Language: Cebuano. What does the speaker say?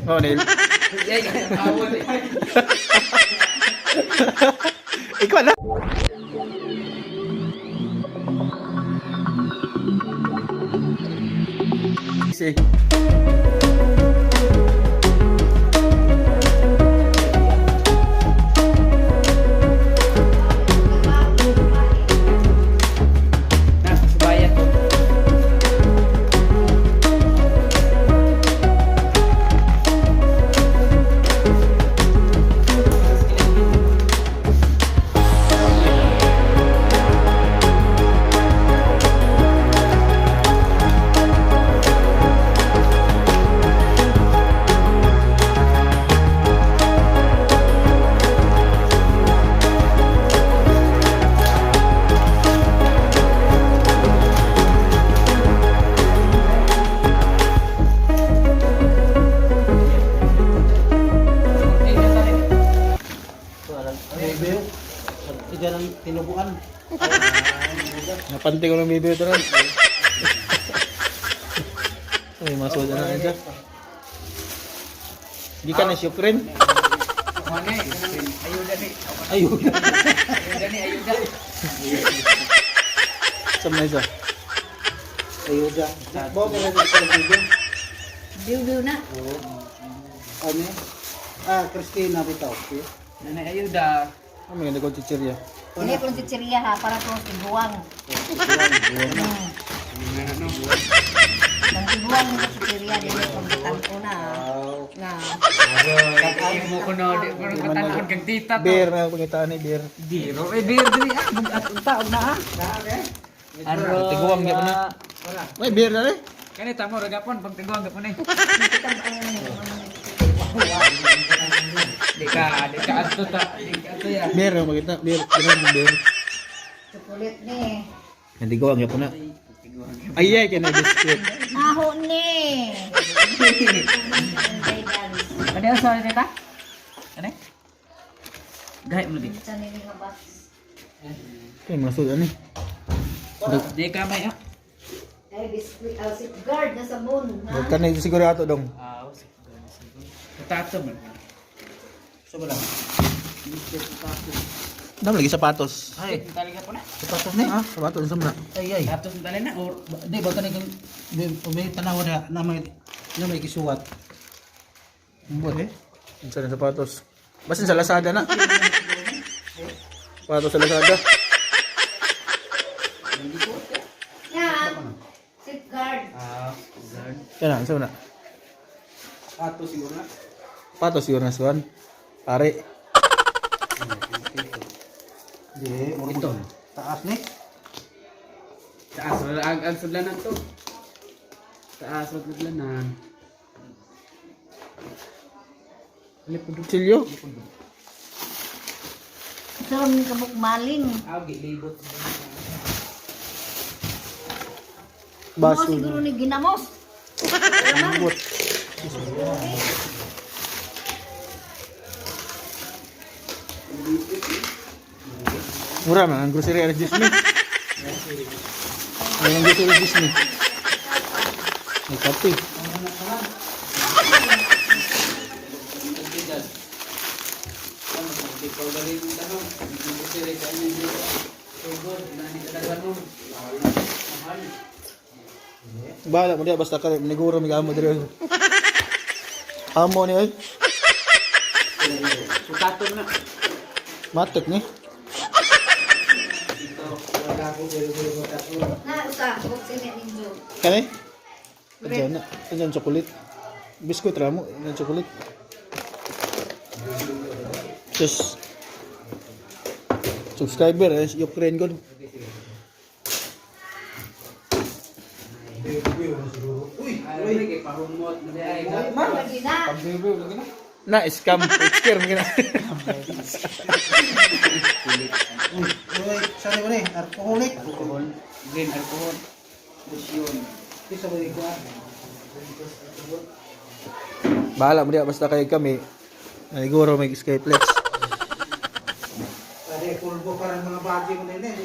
Oh, Neil. Ikaw na. Si. Nasa subayan to. Bebe. Tiga ng tinubuan. Napante ko ng bibig ito rin. Ay, mga soda na ito. Di ka na Ukraine. Ayuda ni. Ayun. Ayuda ni, ayuda. Sa mga isa. Ayuda. Bo ka na sa bebe. Biu-biu na. Ano? Ah, Christina bitaw. Okay. Nanay ayuda. Ano yung nagkong chichirya? Hindi ko chichirya ha, para to tiguang. Ang tiguang ng chichirya, dili kung ko na. Na. Ay, mo ko no, di ko katanong kag tita to. Beer na pangitaan ni beer. Diro, eh beer diri ah, bugat unta og na ah. Aro. Tiguang gyud na. May beer na rin. Kani tamo ra gapon pag tiguang gapon eh. Di ka adto ta, di ka adto ya. Beer na pangita. Beer. Ganun yung beer. Chocolate ni. Ang tiguang gyud na. Ay ay kaya na biscuit. Naho ni. Ano yung sorry tita? Ano? Gahi mo di. Sa nini nga box. Kaya mga soda ni. Di ka may ah. Ay, biscuit, ah, safeguard na sabon, ha? Huwag ka na siguro ato dong. Ah, sige. Potato man. So wala. Dam lagi sapatos. Ay, Tali ka po na. sapatos ni. Ah, sapatos sa na. Ay ay. Sapatos tali na or Di ba kani kang may tanaw na na may gisuwat. Mbot eh. Unsa na sapatos? Basin sa Lazada na. Sapatos sa Lazada. Na, safeguard. Ah, guard. Kaya na, unsa na? Ato siguro na. Sapatos siguro na suwan. Pare. Di, ito. Taas ni. Taas ra ang ang sudlanan to. Taas ra sudlanan. Kutsilyo. Sarap ni kabuk maling. Ah, gilibot. Baso. Mo siguro ni ginamos. Mbot. Mura man ang grocery alas Disney. Ang grocery alas Disney. May kape. Bahala mo diya basta ka maniguro mi amo diri. Amo ni oy. Potato na. Matik ni. Na, usa, buk sini ninjo. Kani? Diyan na. Diyan chocolate. Biscuit ra mo, diyan chocolate. Just subscriber eh, Ukraine god. Uy, Ay, kay parumot na ay. Lagi na. Na scam, scam gina. uy, sorry mo ni, alcoholic. Alcohol. Green alcohol. Lotion. Di sa ko ah. Bahala mo diya basta kay kami. Maniguro may Skyflex. Pare kulbo parang mga bagay mo nene.